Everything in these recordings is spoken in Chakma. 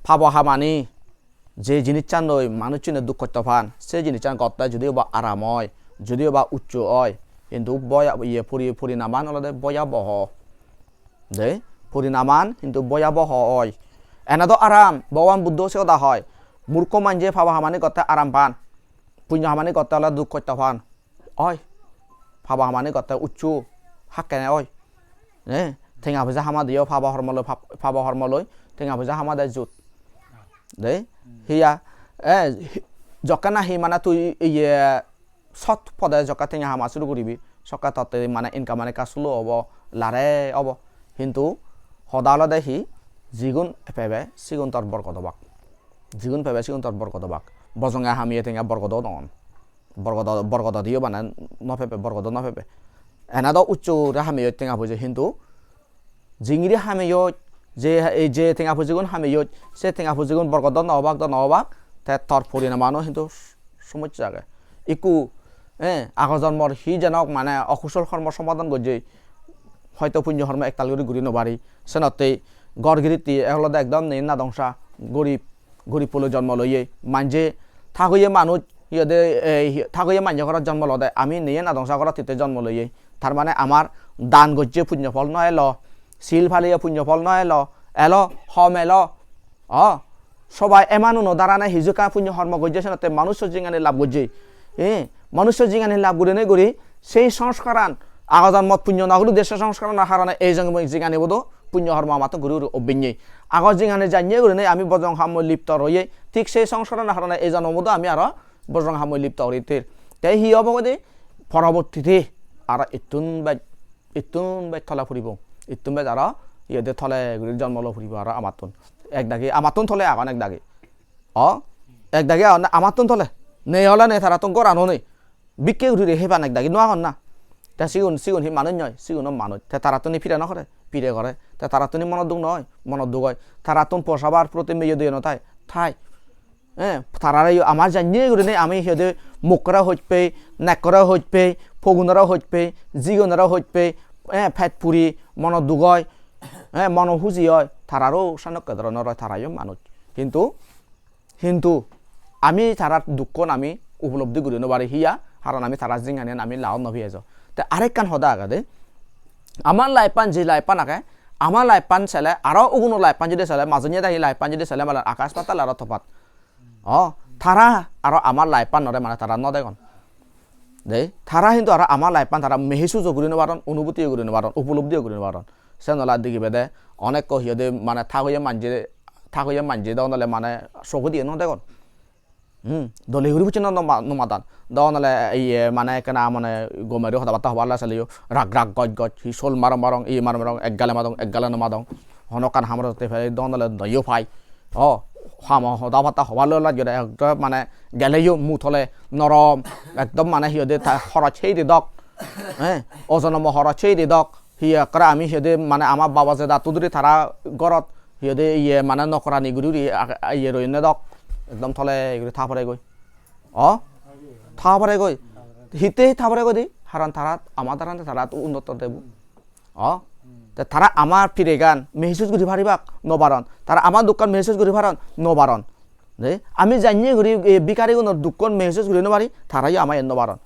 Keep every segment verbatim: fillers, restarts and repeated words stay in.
pabo hamani, je jinissan loi manuchchune duk hosto pan, se jinissan gotte judi oba aram oi, judi oba uccho oi, hintu boya-, iye pori-, porinaman olode boyaboho. De, porinaman hintu boyaboho oi. Ena do aram, Bhogoban Buddho se hoda hoi. Murkho manje pabo hamani gotte aram pan. Punyo hamani gotte ole duk hosto pan. Oi. Pabo hamani gotte uccho hakkene oi. Eh, tenga poisa hamadiyo pabo hormo loi, pab-, pabo hormo loi, tenga poisa hamade jut. De, hiya, eh, hi-, jokke nahi mane tui iye sot pode jokke tenga hama suru guribi, sokke totte mane income an ekka slow obo, lare obo. Hintu hoda olode hi, jigun pebe, sigun tor borgot obak. Jigun pebe, sigun tor borgot obak. Bojonge hamiye tenga borgot obo don. Borgodo, borgodo diyo bana no pebe, borgodo no pebe. Ena do uccho guri hameyoj tenga poije, hintu jingiri hameyoj, je, ei je tenga poijegun hameyoj, se tenga poijegun borgodo no obak, do no obak, te tor porinamano hintu somossa age. Ikku, eh, ago jonmor hi jenok mane okusol hormo somadon gojje, hoito punyo hormo ektal guri guri no pari, senotte gor giritti olode ekdom nei nadongsa, gorib, gorib polo jonmo loye, manje thagoye manuj, iyode, ei, hi-, thagoye manje gorot jonmo lode, ami neye nadongsa gorot hitte jonmo loye. Tar mane amar dan gojje punyo phol no elo, sil paliye punyo phol no elo, elo, hom elo. O, sobai emanuno darane hiju ekkan punyo hormo gojje senotte manusso jingani lab gojje. E, manusso jingani lab gurine guri sei songskaran, ago jonmot punyo no guri de se songskaran harane ei jonmot jingani bodo punyo hormo amattun guri guri obbinye. Ago jingani janye gurinei ami bojong hammoi lipto roye, thik sei songsaran harane ei jonmot ami aro bojong hammoi lipto guri tir. Te hi obo gode? Porobottite aro ittun bej, ittun bej tole puribo. Ittun bej aro iyede tole guri jonmo lo puribo aro amattun. Ek dagi amattun tole agon ek dagi. O, ek dagi agon amattun tole. Nei ole nei tarattun goran o nei. Bikke guri re hepan ek dagi no agon na. Te sigun, sigun hi manuj noi, siguno manuj. Te tarattun hi pire no gore, pire gore. Te tarattun hi monot duk noi, monot duk oi. Tarattun posabar proti meyo doyo no thai, thai. Eh, tarare yo amar janye gurinei ami hi hoide mukkore hoj pei, nekkore hoj pei, pogunore hoj pei, jigunore hoj pei, eh, pet puri, monot duk oi, eh, mono huji oi, tararo senokke doronor oi, tarayo manuj. Hintu Hintu ami tarar dukkon ami upolobdi guri no pari, hiya, haron ami tarar jinghanian ami lagot no pei ejo. Te arekkan hoda agede, amar life-an, je life-an age, amar life-an sele, aro uguno life-an jodi sele, majonye dahi life-an jodi sele, mane akash patal aro topat. O, tara aro amar life-anore mane tara no degon. De, tara hintu aro amar life-an tara mehisujo guri no paron, onubutiyo guri no paron, upolobdiyo guri no paron. Sen ola digibede onekko hi hoide mane thagoye manje, thagoye manje dogon ole mane sogodiye no degon. Hmm, dole guri bucche no, no ma-, no madan. Dogon ole iye mane ekkena mane gome guri hoda batta hobar la saleyo rag rag goj goj, hi sol marong marong, iye marong marong, ek gale madong, ek gale no madong. Hono ekkan hamot te pele dogon ole doyo pai. O, hamo hoda batta hobar loi laj gore, ekdom mane geleyo mu tole norom, ekdom mane hi hoide ta horoj hei de dok, eh, ojonomo horoj hei de dok, hi ekkore ami hi hoide mane ama baba jedatto duri tara gorot hi hoide iye mane nokorani guri guri ag-, iye royonne dok, ekdom tole guri ta pore goi. O, ta pore goi. Hitte ta pore goi di, haron tara, ama darane tara unnoto debo. O, te tara amar piregan mehsus guri paribak no paron, tara amar dukkan mehsus guri paron no paron. De, ami janye guri, e, bikarigunor dukkon mehsus guri no pari, tarayo ama iyen no paron.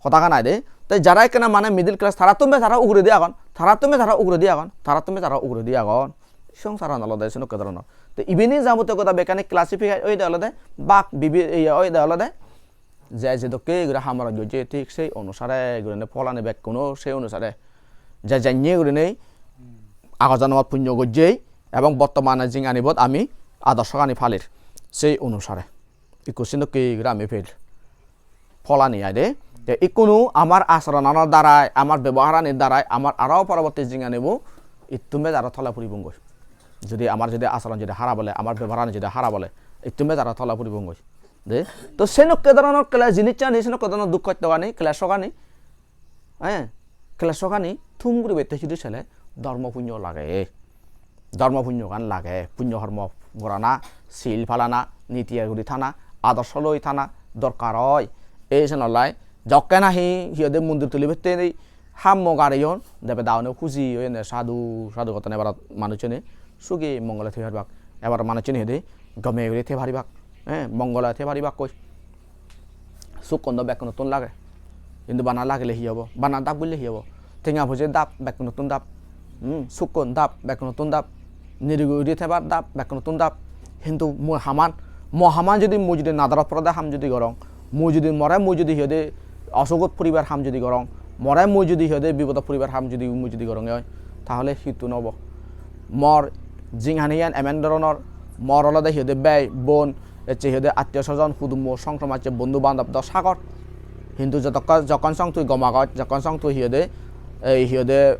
Hodagan ai de. Te jara ekkena mane middle class, tarattun be tara uguredi agon, tarattun be tara uguredi agon, tarattun be tara uguredi agon. Songsaran olode senokke doronor. Te ibeni jabotiyo goda bekkani classify oyede olode, bak bibi, iye oyede olode, je je dokke guri hamorot gojje, thik sei onusare gurinei pholani bekkuno sei onusare. Je janye gurinei ago jonomot punyo gojje ebong bottomane jinganibot ami adorsogani palir sei onusare. Ikko sendokke guri ami pel. Pholani ai de. Te ikkunu amar acharonanor darai, amar beboharanir darai, amar aro porobotti jinganibo ittun bej aro tole puribongoi. Jodi amar jodi acharon jodi harap ole, amar beboharan jodi harap ole, ittun bej aro tole puribongoi. De, to senokke doronor kele jinissani, senokke doronor duk hottogani, kleshogani, eh, kleshogani thum guribatte sudu sele dhormo punyo lage. Dhormo punyogan lage, punyo hormo gorana, sil palana, niti guri thana, adorsho loi thana dorkar oi. Ei senollai jokke nahi hi hoide mondir tulibatte hammo gareyon, debe daune huji oyene sadhu, sadhu gottene ebarot manuchchune sugi mongole thei parbak. Ebar manuchchune hi hoide gome guri thei paribak, eh, mongole thei paribakkoi. Sukkun do bekkunottun lage. Hintu bana lagile hi obo? Bana dap gulle hi obo? Tenga poije dap bekkunottun dap. Hmm, sukkun dap bekkunottun dap. Nirigi guri thebar dap bekkunottun dap. Hintu mo haman, mo haman judi mui judi nadorot porede ham judi gorong, mui judi more mui judi hi hoide osugot puribar ham judi gorong, more mui judi hi hoide bipodot puribar ham judi mui judi goronge oi, tahole hittu no obo. Mor jinghaniyan emen doronor, mor olode hi hoide bhei, bon, ecche hi hoide attiyo sojon, hudummo, song somajje, bondhu bandhob do sagor. Hintu jotokkon, jokkon song tui gom agoj, jokkon song tui hi hoide, ei hi hoide,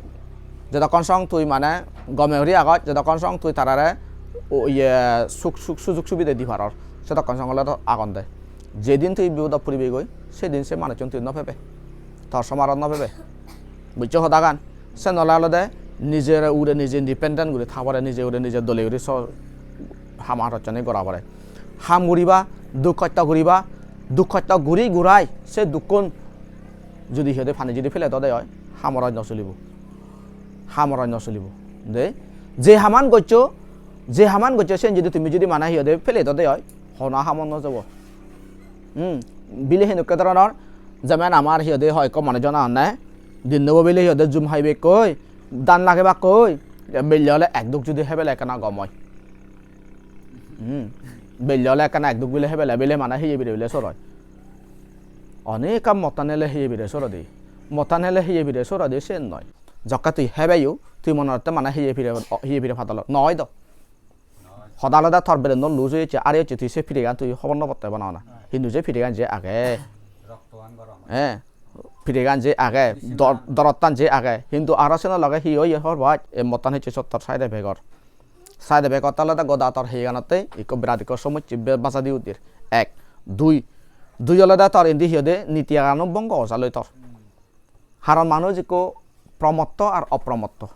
jotokkon song tui mane gome guri agoj, jotokkon song tui tarare o iye suk, suk, sujug subide di paror, sedokkon song olode agon de. Jedin tui bipodot puribegoi, sedin se manuchchun tui no pebe. Tor somarot no pebe. Bujjo hodagan? Sen ole olode nijere ugure nije independent guri tha pore, nije ugure nije dole guri so ham ar hochchani gora pore. Ham guriba, duk hosto guriba, duk hosto guri gurai se dukkun judi hi hoide pani judi pele dode oi, ham oroj no solibo. Ham oroj no solibo. De, je haman goccho, je haman goccho sen judi tumi judi mane hi hoide pele dode oi, hono hamot no jabo. Hmm, bile hinukke doronor, jemen amar hi hoide hoi ekko manuj jona honne, dinnobo bile hi hoide jum haibekkoi, dan lagebakkoi, belle ole ek duk judi hebele ekkena gom oi. Hmm, belle ole ekkena ek duk bile hebele bile mane hiye bire bile soroi. Onek ekka mottan hele hiye bire sorodi. Mottan hele hiye bire sorodi sen noi. Jokke tui hebeyo, tui mone hotte mane hiye pire, hiye pire padolo. Noi do. Hoda olode tor brain-no lose oyecche, are hocche tui se piregan tui hobor no potte bana bana. Hintu se piregan je age. Roktoan gorong. Eh, piregan je age, dor-, dorottan je age. Hintu aro seno loge hi oye hobor paj? E mottan hocche sottor side effect or. Side effect otte olode goda tor hiyeganotte ikko birat ikko somosse be-, baja di udir. Ek, dui. Dui olode tor indi hi hoide niti agano bongo osaloi tor. Haron manuj ikko promotto ar opromotto.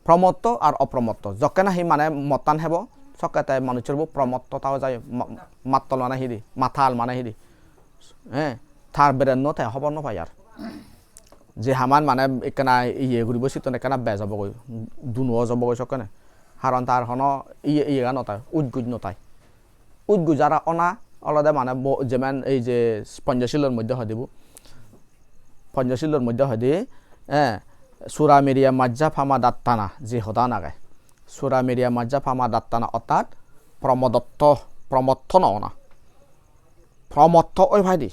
Promotto ar opromotto. Jokke nahi mane mottan hebo, sokke te manuchor bo promottota oi jai, ma-, mattal mane hidi, matal mane hidi. Eh, tar brain-no te hobor no pai ar. Je haman mane ekkena iye guribo sittun ekkena bej obogoi, duno ojobogoi sokkene. Haron tar hono iye, iyegan no tai, uj guj no tai. Uj guj aro ona olode mane bo-, jemen ei je Panchashilor moddhe hoide bo. Panchashilor moddhe hoide, eh, sura meriya majja pama dattana je hodan age. Sura meriya majja pama dattana ortat promodotto, promotto no ona. Promotto oi paide.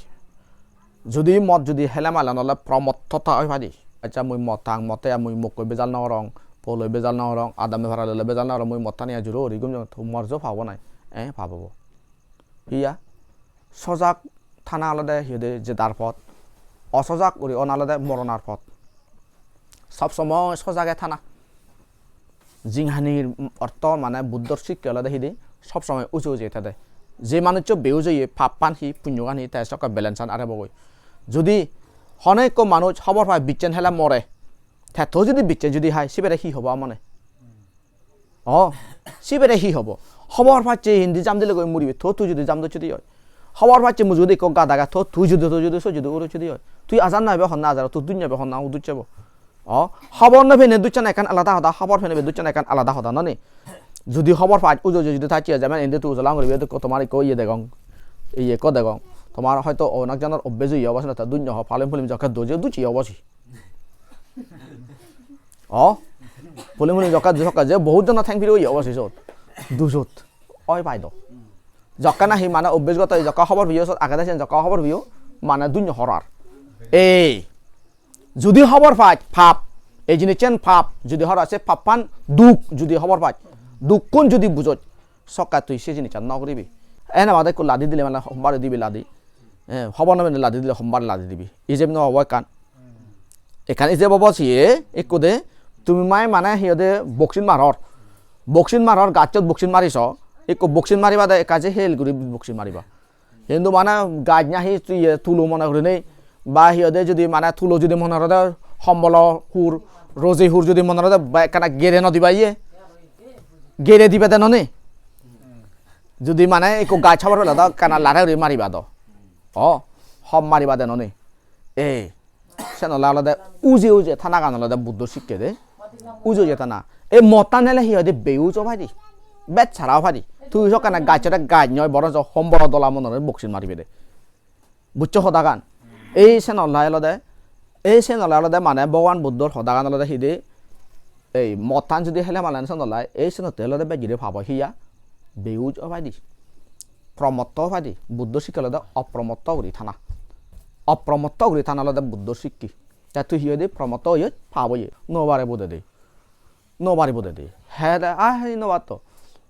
Judi mot judi hele malen ole promottota oi paide. Accha, mui mot tang, motte ar mui mokkoi bejal no gorong, poloi bejal no gorong, adame paraloi bejal no gorong, mui mottani ar juro guri gum jong, to mor jo pabo nai. Eh, pabo bo. Hiya? Sojak thana olode hi hoide jedar pot. Osojak guri ona olode moronar pot. Sob somoi sojage thana. Jinghanir ortho mane Buddhor sikke olode hidi sob somoi uje uje thede. Je manuccho behuj oye, pappan hi, punyogan hi, te sokke balance-an arebogoi. Judi hono ekko manuj hobor pai bichen hele more, te to judi bichen judi hai, sibere hi hobo amone? O, sibere hi hobo? Hobor pacche indi jam dilegoi muribe, to tui judi jam docche di oi. Hobor pacche mujungedi ekko gat age, to tui judi, to judi, so judi, uro judi oi. Tui ajar naibe honna ajar, tui dunya be honna uducche bo. O, hobor no pene ducchana ekkan alada hoda, hobor pene be ducchana ekkan alada hoda, noni? Judi hobor pach, ujo ujo judi tacche, jemen indi tui ujolang guribe, ekko tomar ekko iye degong, iye ekko degong. Tomar hoito onek jonor obbe jeye obo, senotte dunya ho, palim pulim jokke doje ducche obo si. O, pulim pulim jokke dusokke je, bohut jona theng piri oye obo si sot. Dusot. Oi pai do. Jokke nahi mane obbe jokke, jokke hobor piyo sot agede sen jokke hobor piyo, mane dunya horar. Ei. Judi hobor pach, pap, ei jinissen pap, judi hobor pach, se pappan duk, judi hobor pach, dukkun judi bujoj, sokke tui se jinissan no guribi. Ene bade ekko ladi dile mane hombar dibi ladi. Eh, hobor no pene ladi dile hombar ladi dibi. Ijeb no obo ekkan. Ekkan ijeb obo siye, ekko de, tumi mai mane hi hoide boxing maror. Boxing maror, gachot boxing mariso, ekko boxing mariba de, ekka je hel guri boxing mariba. Hintu mane gaj nahi tu-, iye, tulo mone gurinei, ba hi hoide judi mane tulo judi mone gorode hombolo hur, roji hur judi mone gorode ba ekkana gere no diba iye. Gere dibe de noni. Judi mane ekko gaj hobor pele do ekkana lare guri mariba do. O, hom mariba de noni. E, sen ole olode uje uje thanagan olode Buddho sikke de. Uje uje thana. E mottan hele hi hoide behuj obaidi. Bej sara o padi. Tui sokkene gacchore gaj noi, boro jo hom boro dola monore boksin maribede. Buccho hodagan? Ei senollai olode, ei senollai olode mane Bhogoban Buddhor hodagan olode hidi, ei modtan judi hele malen senollai, ei senotte olode bej guri pabo hiya, beuj o padi. Promotto o padi. Buddho sikke olode opromotto guri thana. Opromotto guri thana olode Buddho sikke. Te tui hi hoide, promotto oyot, pap oye. No bare budede. No paribo dede. Hele, ah, he no patto.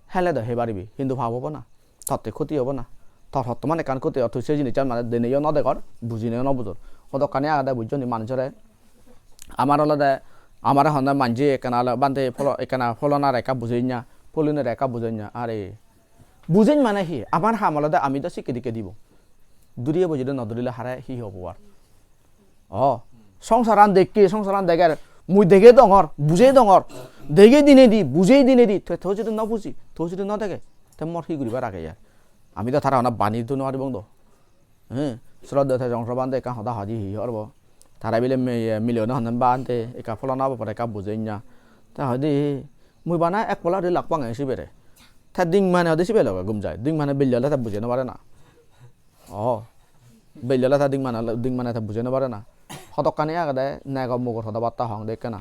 Hele do he paribi. Hintu pap obo na. Totte khoti obo na. Tor hottoman ekkan khoti or, tui se jinissan mane deneyo no degor, bujineyo no bujor. Hodokkani agede bujjoni manujore. Amar olode, amare honne manje ekkana ole, "Bhante, pholo-, ekkana pholonare ekka bujei na, pholinore ekka bujei na." Are, bujei mane hi? Amar ham olode ami do sikke dikke dibo. Duriye bujile no durile hare hi hobo ar? O, songsaran dekke, songsaran deger, mui dege dongor, bujei dongor, dege dinedi, bujei dinedi, te to jodi no buji, to jodi no dege, te mor hi guribar age ya? Ami do tara hona bani do no paribong do. He, sroddheyo te jongso bhante ekkan hoda hoji hi horbo. Tara bile me-, mileyune honne bhante ekka pholona obo pore ekka bujei na. Te hoide, mui bana ek pola ri lak pange sibere. Te ding mane hoide sibe loge gum jai. Ding mane belle ole te bujei no pare na. O, belle ole ta ding mane, ding mane ta bujei no pare na. Hodokkani agede nego mugor hoda batta hong de ekkena.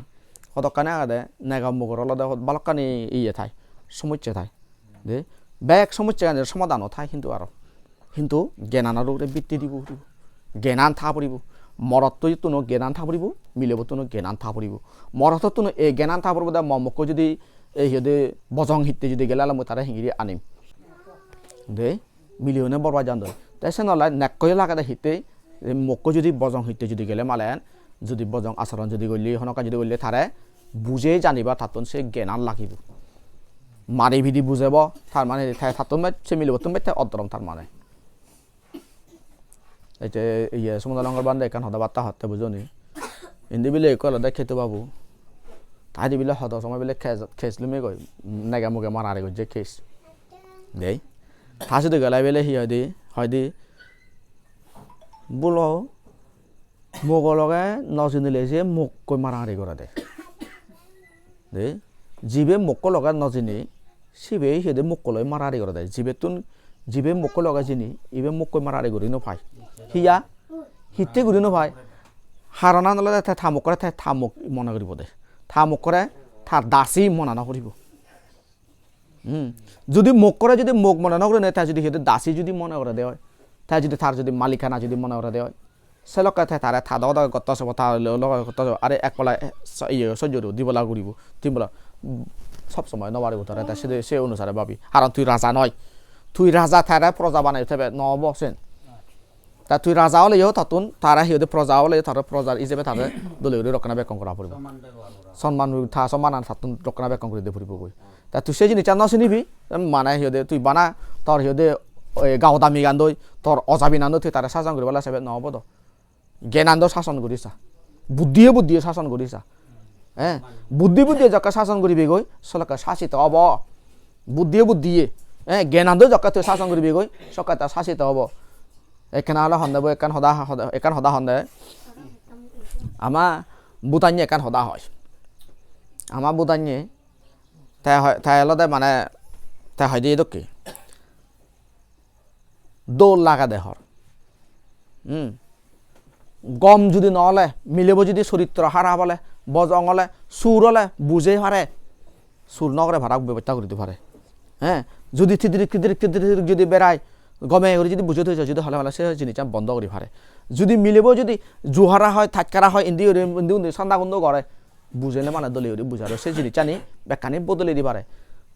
Hodokkani agede nego mugor olode hod-, balokkani iye thai, somosse thai. De, bek somosse gani somadan o thai hintu aro. Hintu gyananor ugure bitti dibo puribo. Gyanan tha puribo. Morotto ittuno gyanan tha puribo, milebo tuno gyanan tha puribo. Morotto tuno e gyanan tha puribo de mo mokko judi ei hiyede bojong hitte judi gele ale mui tare hingiri anim. De, miliyone bor bajandoi. Te sen olai nekkoi lagede hittei, mokko judi bojong hitte judi gele malen, judi bojong asoron judi golle, hono ekkan judi golle tare buje janiba tattun se gyanan lagibo. Mari pidi bujebo, tar mane te tattun bej, se milebottun bej te oddorom tar mane. Ete iye Sumodol Langor bhante ekkan hoda batta hotte bujoni. Indi bile ekko olode Ketu babu. Ta di bile hodo somoi bile case, case lumegoi, nege muge marari gojje case. Dei. Ta sidu gele bile hi hoide, hoide bulo mugo loge no jinile je mukkoi marari gorede. De, jibe mokko loge no jini, sibe hiyede mokko loi marari gorede. Jibettun, jibe mokko loge jini, ibe mokkoi marari guri no pai. Hiya? Hitte guri no pai? Haronan olode te ta mokkore te ta mok mone guribo de. Ta mokkore tar dasi mona no guribo. Hmm. Judi mokkore judi mok mone no gurine, te judi hiyede dasi judi mone gorede oi, te judi tar judi malikana judi mone gorede oi, se lokke te tare ta dogo dogo gotto sobo, ta loge loge gotto sobo. Are ek pola, eh, so-, iye, sojjo guribo, di pola guribo, tin pola, mm, sob somoi no paribo tare, te se, se onusare babi. Karon tui raja noi. Tui raja, tare proja banei tebe no obo sen. Ta tui raja oleyo tattun, tare hi hoide proja oleyo, tare proja ijebe tare dole guri rokkena bekkon gora puribo. Sonman, ta sonmanan tattun rokkena bekkon guri de puribo goi. Ta tui se jinissan no sinibi, mane hi hoide tui bana tor hi hoide, oi, gaodami gandoi, tor ojabi nandoi tui tare sason guribala sebe no obo do. Gyanando sason guri sa. Buddhiye buddhiye sason guri sa. Eh, buddhi buddhiye jokke sason guribe goi, solokke sasito obo. Buddhiye buddhiye. Eh, gyanando jokke tui sason guribe goi, sokke ta sasito obo. Ekkena ole honde bo ekkan hoda, hoda, ekkan hoda honde. Ama Bhutanye ekkan hoda hoi. Ama Bhutanye te hoi, te olode mane te hoide dokke. Dol lagede hor. Hmm. Gom judi no ole, milebo judi soritro harap ole, bojong ole, sur ole, buje pare, sur no gore para bebosta guri di pare. He, judi tidirik, tidirik, tidirik judi berai, gome guri judi buje thoi judi hole hole se jinissan bondo guri pare. Judi milebo judi juhara hoi, taskara hoi, indi guri, indi undi sanda gundo gore, bujele mane dole guri bujaro se jinissani bekkani bodole di pare.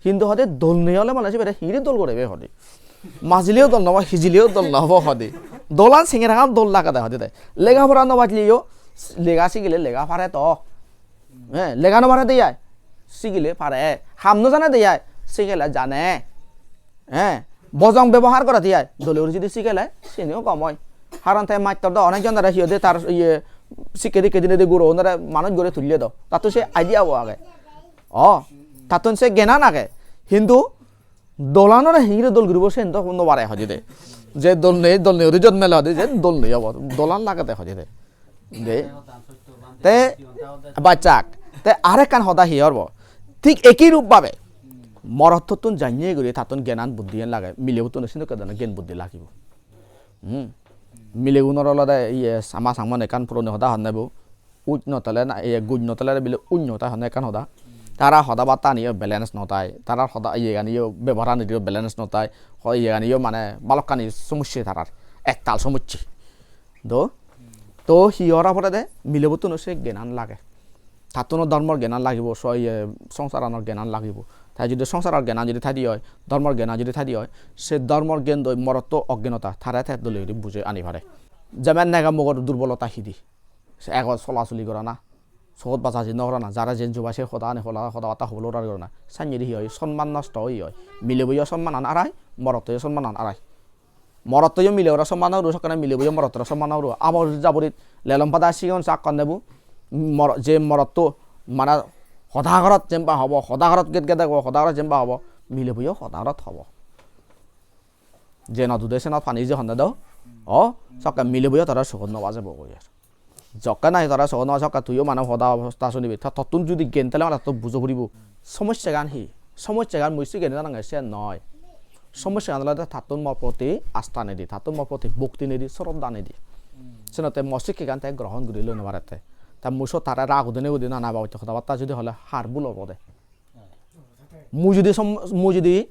Hintu hode dol nei ole mane sibere hingiri dol gorebe hode. Majileo dol nobo, hijileo dol nobo hode. Dolan sengeragan dol lagede hode de. Lega pora no bajleyo, lega sigile lega pare to. Eh, lega no pare de ai. Sigile pare. Ham no jane de ai. Sigile jane. Eh, bojong bebohar gore de ai. Dole guri judi sigele, seniyo gom oi. Haron te mastor do onek jonore hi hoide tar iye sikke dikke dinei de guro onore manuj gore tulle do. Tattun se idea bo age. O, tattun se gyanan age. Hintu dolanore hingiri dol guribo sen do no pare hoide de. Je dol nei, dol nei guri jot mele hoide, je dol nei obo. Dolan lagede hoide de. De. Te bachak. Te arekkan hoda hi horbo? Thik eki rup bhabe. Morottottun janye guri tattun gyanan buddhiyan lage, milebottun senokke dhoronor gyan buddhi lagibo. Hmm. Milegunor olode iye, ama Changmane ekkan puroni hoda honne bo, uj no tele na, iye, guj no tele bile uj no tai honne ekkan hoda. Tara hoda battaniyo balance no tai, tarar hoda iyeganiyo beboharaniyo balance no tai, ho iyeganiyo mane balokkani somosse tarar, ektal somosse. Do? To hi ora porede? Milebottuno se gyanan lage. Tattuno dhormor gyanan lagibo, so iye songsaranor gyanan lagibo. Tai judi songsaror gyanan judi thaide oi, dhormor gyanan judi thaide oi, se dhormor gyan doi morotto ogyanota, tare te dole guri bujei ani pare. Jemon nega mogor durbolota hidi. Se ego solasoli gorana, sogot bajaji no gorana, jare jen jubai se hoda ani hola, hoda batta hobolo urar gorana. Sannye hi oi, sonman nosto oi oi. Mileboyo sonmanan arai, morottoyo sonmanan arai. Morottoyo milebore somman no guro, sokkene mileboyo morottore somman no guro. Abor jaborit lelom pada sigon sakkon nebo. Mor-, je morotto mane hoda gorot jemba hobo, hoda gorot get gedego, hoda gorot jemba hobo, mileboyo hoda gorot hobo. Je no dude senot pani je honde do. O, sokke mileboyo tara sogot no bajebo goi ar. Jokke nahi tara sogot no, sokke tuiyo mane hoda hosta sunibi. Ta tottun judi gyan tele mane to bujo puribo. Somossagan hi? Somossagan mui siyen nange siyen noi. Somossagan olode tattun mor proti asta nei di, tattun mor proti bhokti nei di, sroddha nei di. Senotte mo sikkegan te grohon guri loi no parette. Ta mui sot tare rag udine gudi nana babotte hoda batta judi hole har bul obode. Mui judi som-, mui judi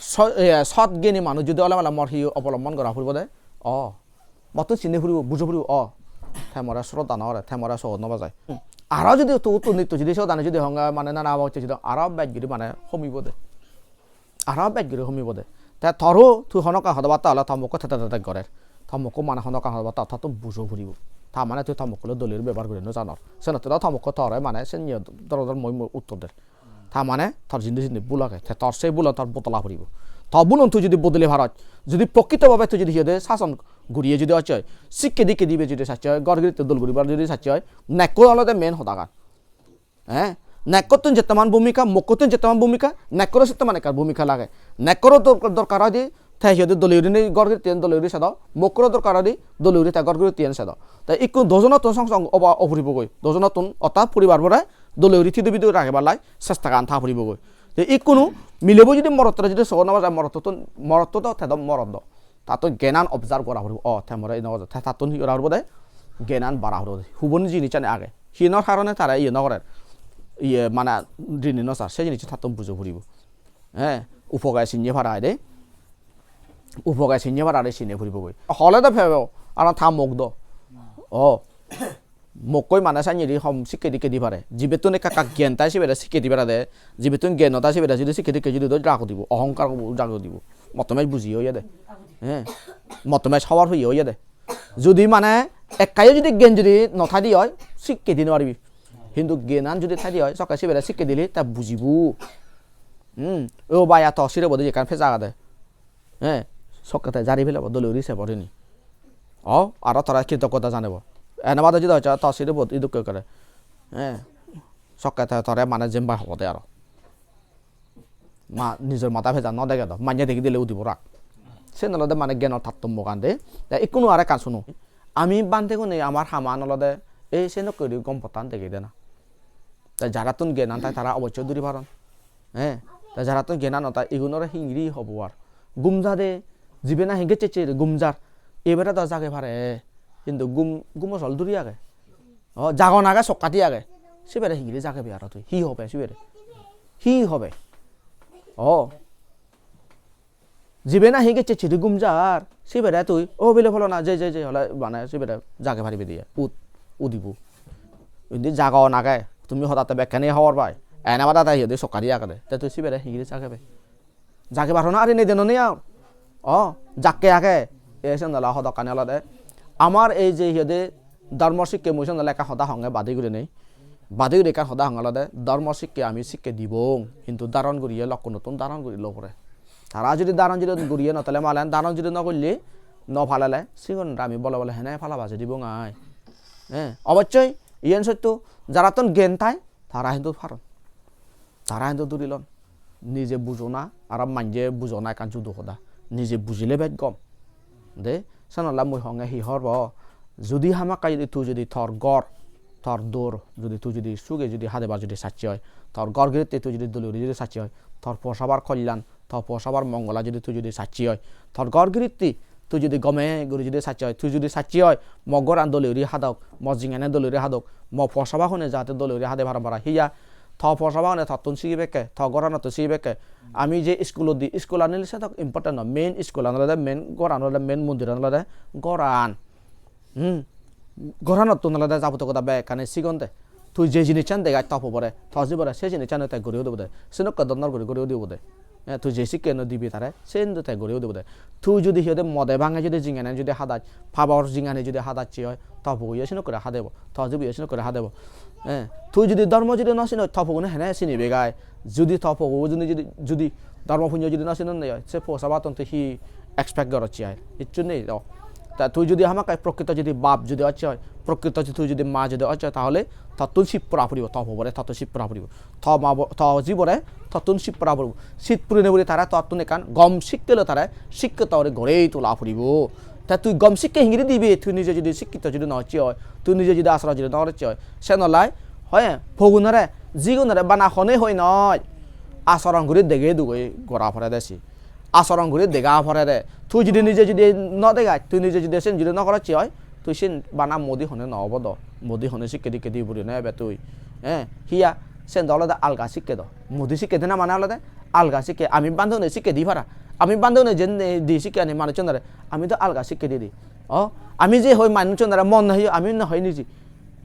so-, eh, sot gyani manuj judi ole male mor hi obolombon gora puribo de? O, mottun sini puribo, bujo puribo, o, te more sroddha no gore, te more sogot no bajai. Aro judi tu, tu nitto judi sodani judi honge mane nana abo hocche judi aro bej guri mane homibo de. Aro bej guri homibo de. Te toru tui hono ekkan hoda batta ole to mokko te te te te gorer. To mokko mane hono ekkan hoda batta to, to bujo puribo. Ta mane tui to mokko loi dole guri bebohar guri no janor. Senotte do to mokko tore mane sen ye doro dor moi moi uttor der. Ta mane tor jindi jindi bul age, te tor sei bulon tor bodola puribo. To bulon tui judi bodoli paroj, judi prokrito bhabe tui judi hi hoide sason guriye judi ocche oi, sikke dikke dibe judi sacche oi, ghor giritte dol guribar judi sacche oi, nekko olode main hodagan. Eh? Nekkottun jettoman bhumika, mokkottun jettoman bhumika, nekkoro settoman ekkan bhumika lage. Nekkoro dor-, dorkar oide, te hi hoide dole gurinei ghor giritte dole guri sedo, mokkoro dorkar oide dole guri te ghor giritte sedo. Te ikkun dojonottun song song oba opuribogoi, dojonottun orthat poribar bore dole guri thidu bidu ragebar lai chesta gan tha puribo goi. Te ikkunu milebo judi morottore judi sogo no bajai, morottottun, morotto do, te do morot do. Tattun gyanan observe gora puribo. O, te more ino gojo. Te tattun hi gora puribo de? Gyanan bara puribo de. Hubon jinisani age. Hinor harone tare iye no gorer. Iye mane rini no sar. Se jinis tattun bujo puribo. He, upoge sinye para de. Upoge sinye para de sine puribo goi. Hole do pebo. Aro ta mok do. O. Mokkoi mane sannye di hom sikke dikke di pare. Jibettun ekka ekka gyan tai sibere sikke di pare de. Jibettun gyan no tai sibere judi sikke dikke judi do rago dibo, ohongkar bo jago dibo. Mottomej bujiye oye de. He. Mottomej hobor peye oye de. Judi mane ekkayo judi gyan judi no tai di oi, sikke di no paribi. Hintu gyanan judi tai di oi, sokke sibere sikke dile ta bujibo. Hmm. O baya to sire bodi ekkan pej agede. He. Sokke te jari pelebo dole guri se porini. O, aro tore kritoggota janebo. Ene bade judi hocche to siribot idukke gore. Eh, sokke te tore mane jempai hobode aro. Ma, nijor mada pejan no dege do, manye degi dile udibo rag. Sen olode mane gyanor tattommogan de. Te ikkunu aro ekkan suno. Ami bhantegune amar haman olode ei senokke guri gom pottan degei dena. Te jarattun gyanan tai tara obossoi duri paron. Eh, te jarattun gyanan no tai igunore hingiri hobo ar. Gum jade, jibe nahi gecche gecche gum jar. Ebere do jage pare. Hintu gum, gumo sol duri age. O, jagon age, sokkadi age. Sibere hingiri jagebe aro tui? Hi hobe sibere? Hi hobe? O. Jibe nahi gecche gecche gum jar, sibere tui, "O bile pholona, jei, jei, jei," hole mane sibere jage paribe de, ut, udibo. Indi jagon age, tumi hodatte bekkani hobor pai. Ene bade te hi hoide sokkadi agede. Te tui sibere hi guri jagebe? Jage paro na, ari nei deno nei ar. O, jakke age. E sen dala hodokkani olode. Amar ei je hi hoide dhormo sikke mui sen dala ekka hoda honge badi gurinei. Badi guri ekkan hoda hong olode, dhormo sikke ami sikke dibong, hintu dharon guriye lokkunottun dharon guri lo pore. Tara judi dharon judi guriye no tele malen, dharon judi no golle, no palele, sigunore ami bole bole hene pala baje dibong ai. Eh, obossoi, iyen sotto, jarattun gyan tai, tara hintu paron. Tara hintu durilon. Nije bujona, aro manje bujona ekkan judo hoda. Nije bujile bej gom. De, senolla mui honge hi horbo, judi hamakkai judi tui judi tor ghor, tor dor judi tui judi suge judi hadebar judi sacche oi, tor ghor giritti tui judi dole guri judi sacche oi, tor posabar kolyan, tor posabar mongola judi tui judi sacche oi, tor ghor giritti tui judi gome guri judi sacche oi, tui judi sacche oi, mo ghoran dole guri hadok, mo jingane dole guri hadok, mo posabagune jate dole guri hade paron para, hiya, to posabagune tottun sigibekke, to ghoranottun sigibekke. Ami je iskulot di, iskulan ole sedok important noi, main iskulan olode, main ghoran olode, main mondiran olode ghoran. Hmm. Ghoranottun olode jabotiyo goda bekkani sigon de. Tui je jinissan degaj to pobore, to jibore, se jinissan te guri udibo de. Senokke donnor guri guri udibo de. Eh, tui je sikke no dibi tare, sen te guri udibo de. Tui judi hi hoide mode bhange judi jingane judi hadaj, pabor jingani judi hadacche oi, to pobo yo senokkore hadebo, to jibo yo senokkore hadebo. Eh, tui judi dhormo judi no sinoj, to pobone hene sinibe gai? Judi to pobo judi, judi, judi dhormo punyo judi no sinonne oi, se posabattun tui hi expect gorocche ai? Hissu nei do. Ta tui judi hamakkai prokrito judi bap judi ocche oi, prokrito judi tui judi ma judi ocche oi, tahole tottun sit pura puribo, to pobore tottun sit pura puribo, to ma bo-, to jibore tottun sit pura puribo. Sit purinei puri tare tottun ekkan gom sikke loi tare sikkito guri gorei tola puribo. Ta tui gom sikke hingiri dibe, tui nije judi sikkito judi no ocche oi, tui nije judi asoron judi no gorocche oi, sen olai hoye pogunore, jigunore bana hone hoi noi, asoron guri degei dugoi gora porede si. Asoron guri dega porede. Tui judi nije judi no degaj, tui nije judi sen judi no gorocche oi, tui sen bana modi hone no obo do. Modi hone sikke dikke di puri no ebe tui. Eh, hiya, sen do olode alga sikke do. Modi sikke dena mane olode alga sikke. Ami bhante hone sikke di para. Ami bhante hone jen di sikke ani manuchunore. Ami do alga sikke di di. O, ami je hoi manuchunore mon no hoi, ami no hoi niji.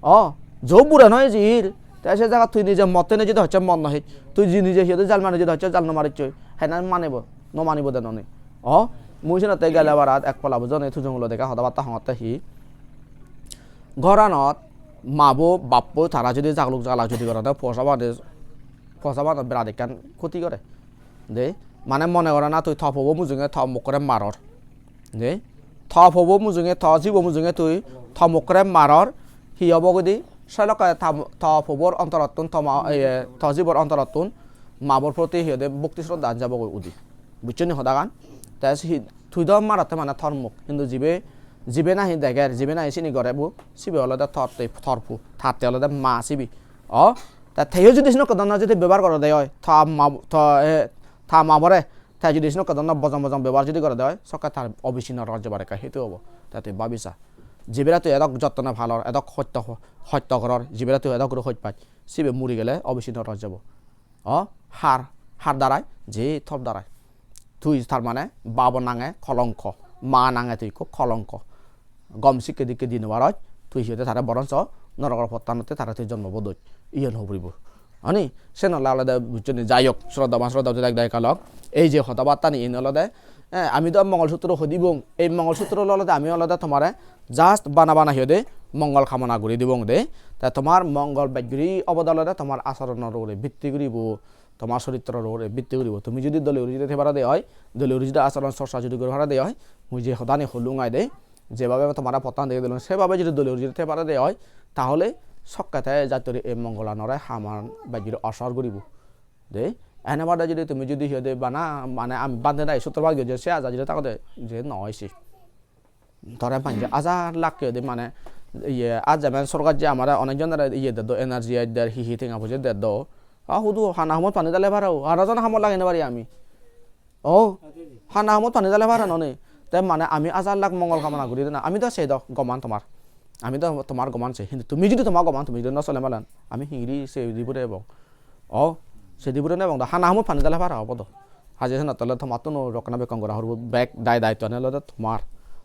O, jo bura no ejir. Te se jagat tui nije motte nije do hocche mon no hoi. Tui je nije hiye do jal mari je do hocche jal no marichoi. Hena manibo. No manibo de noni. O, mui senotte gele barat ek pola bujoni tujung ulo dega hoda batta hongotte hi. Ghoranot mabo, bappo tara judi jagluk jaglak judi gorode, posabade, posabano birat ekkan khoti gore. De, mane mone goro na tui to pobo mujunge to mokkore maror. De, to pobo mujunge, to jibo mujunge tui to mokkore maror. Hi obo gudi? Solokke ta-, to pobor ontorottun, to ma-, iye, to jibor ontorottun mabor proti hi hoide bhokti sroddha an jabogoi udi. Buccho ni hodagan? Te si-, tui do marotte mane tor mok, hintu jibe, jibe nahi deger, jibe nahi sini gore bo, sibe olode tor te-, tor pu, tatte olode ma sibe. O, ta teyo judi sinokke donna judi bebohar gorode oi, ta ma, ta, e, ta mabore, te judi sinokke donna bojong bojong bebohar judi gorode oi, sokke tar obisinno roj jebar ekka hetu obo. Ta tui babi sa. Jibere tui edok jottone palor, edok hosto, hosto goror, jibere tui edok guri hoj paj, sibe muri gele obisinno roj jebo. O, har, har darai, je tor darai. Tui tar mane babo nange kolonko, ma nange tui ikko kolonko. Gom sikke dikke di no paroj, tui hi hoide tare boronso norogor pottanotte tare tui jonmo bo doj. Iyen hoboribo. Ani, sen ole olode buccho ni? Jai hok, sroddhaban sroddhaboti dayok dayikalok. Ei je hoda battani iyen olode, eh, ami do Mongol Sutro hoi dibong. Ei Mongol Sutro olode ami olode tomare just bana bana hi hoide mongol kamona guri dibong de. Ta tomar mongol bej guri obode olode tomar asoronor ugure bitti guribo, tomar soritror ugure bitti guribo. Tumi judi dole guri judi thei parode oi, dole guri judi asoron chorcha judi guri parode oi, mui je hodani holung ai de, jebabe tomare pottan degei dilung, sebabe judi dole guri judi thei parode oi, tahole sokke te jattori ei mongolanore haman bej guri osor guribo. De, ene bade judi tumi judi hi hoide bana, mane ami bhante dai sutro bhagyo je se aja judi thagode, je noi se. Tore manje hajar lakh hi hoide mane, iye, ar jemen sorkar je amare onek jonore iye deddo, energy der, hi hi tenga poje deddo. A hudu hana humot pani dale paro, hana jon hamot lagei no pari ami. O, hana humot pani dale paro noni. Te mane ami hajar lakh mongol kamona guri dena. Ami do sei do goman tomar. Ami do tomar goman sei. Hintu tumi judi tomar goman, tumi judi no sole malan, ami hingiri sei di pure ebong. O, sedi purone ebong do, hana humot pani dale para obo do. Haje senotte ole tomattuno rokkona bekkon gora puribo, bek dai daitto ani olode tomar,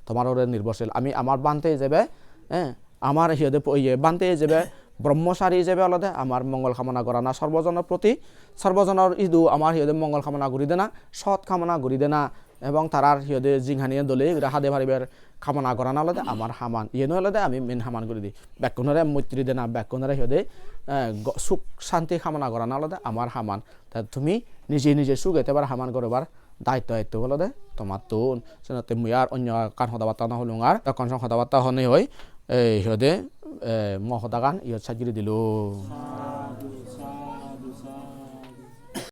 tomar ugure nirbhorshil. Ami amar bhante ijebe, eh, amar hi hoide po-, iye, bhante ijebe, brahmachari ijebe olode amar mongol kamona gorana sorbojonor proti, sorbojonor idu amar hi hoide mongol kamona guri dena, sot kamona guri dena, ebong tarar hi hoide jinghaniye dole guri hade paribar kamona gorana olode amar haman. Iyen olode ami main haman guri di. Bekkunore moitri dena, bekkunore hi hoide, eh, go-, suk santi kamona gorana olode amar haman. Ta tumi nije nije suge tebar haman guribar daitto etto olode tomattun. Senotte mui ar onyo ekkan hoda batta no holung ar. Ekkon song hoda batta honei hoi, ei hi hoide, eh, mo hodagan iyot sajjiri dilung.